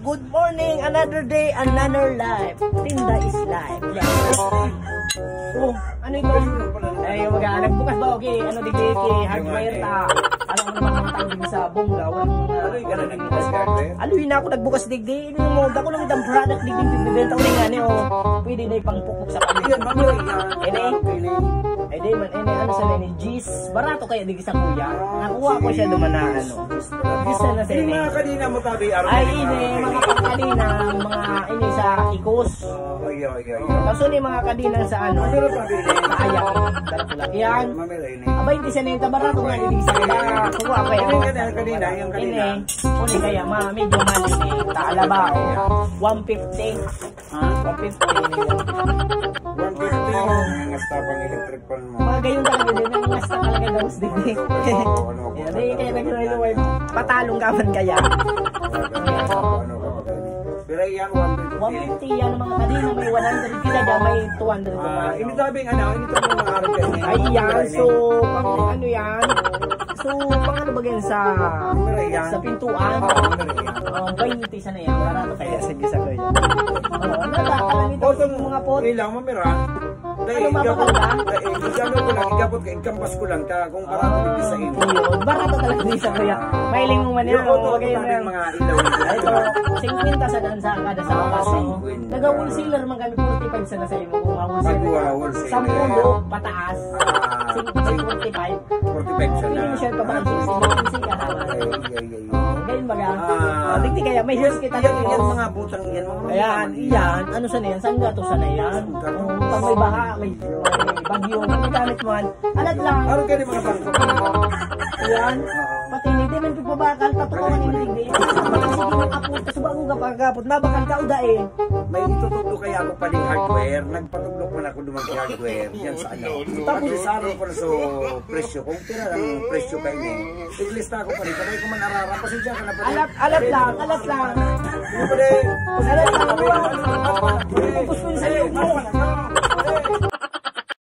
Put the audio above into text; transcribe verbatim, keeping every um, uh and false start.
Good morning, another day, another life. Tinda is life. Oh, ano ito? Ay, yung mga nagbukas ba? Okay, ano, digdi, ki hardware ta. Ano, ano naman ang tawag din sa bongga? Walang mga Ano yung ka na nagbukas hardware? Aloy na ako nagbukas digdi. Ini mo, dako lang itang product digdi, bibenta ko na nga ni, oh. Pwede na ipangpukpok sa pamilya. Yan, mamili yan. Ini? Ini. Ay, di man, ini, ano sa ini? Jeez. Barato kaya digdi sa kuya? Nakuha ko siya duman na, ano. Isa na sa Yung ini. mga kanina mo tabi, Arvin, Ay, ini, mga pangkanina, mga ini sa ikos. Oh, iyo, iyo, iyo. Tapos ni mga kadinang sa ano, Ano na tabi? Ayak, yan. Mamili ini. Abay, hindi siya na yung tabarato nga, hindi siya na. Kuha pa yan. Yung kanina, kanina, yung kanina. Ini, kung kaya, ma, medyo mali ni. Taalaba, oh. One fifty. Ha? One fifty. One fifty. Ang stop ang electric fan mo. Mga gayon talaga din. Ang mas talaga daw sa digdi. Ano, ano, Yan, ano, di, kaya ano, nagre-rewind. Patalong ka man kaya. Ano, ano, ano, ano. Pero yan, one fifty. One fifty yan, mga kadina, may one hundred kita dyan, may two hundred Ah, naman. Ini sabi nga na, ini sabi nga araw yan. Ay, yan. So, pang ano yan? So, pang ano ba yan sa, Mira yan. Sa pintuan? Oo, mira yan. Oh, twenty sana yan. Barato kaya. Sige, sa kaya. Oo, ano ba? Parang ito, O, itong mga pot. Ilang, mamira. Dahil Ano, igapot, mabakal ka? Dahil igano ko lang, igapot ka, ikampas ko lang ka, kung barato dito sa inyo. Yun, barato talaga dito sa kuya. Mailing mo man yan, Yung auto, okay na yan. Mga ilaw. Ay, ito, singkwenta sa dansa, kada sa Ah, baso. Singkwenta. Naga-wholesaler man kami, forty-five sana sa imo, kung ma-wholesaler. Pag wholesaler. Sampulo, pataas. Ah, Sing-, sing-, forty-five. Forty-five sana. Pwede mo siya pabalik, singkwenta ka naman. Ay, ay, ay, ay. Ganyan baga. Ah. Ah, digdi kaya, may Yan, hospital yan, dito. Yan, mga butang yan, mga Ayan, mga yan. Ano sana yan? Sanggato sana yan? Sanggato. Kung pag may baha, may, may bagyo, may gamit mo yan. Alat lang. Araw ka rin mga bangko. Ayan. Oo. Pati hindi, di man pagbabakal, tatukawan yung hindi. Sige, mga apo, tas bago ka pagkapot, mabakal ka, uda eh. May itutugdo kaya ako pa ding hardware, nagpatugdok man ako duman sa hardware, yan sa ano. Tapos, Pati sa araw ko na so presyo, kung pira ang presyo kayo niya. Iglista ko pa rin. Sabay ko man arara. Pasensya ka na pa rin. Alat, alat lang, alat lang. Hindi pa rin. Alat lang, buwan. Tapos kung sa'yo,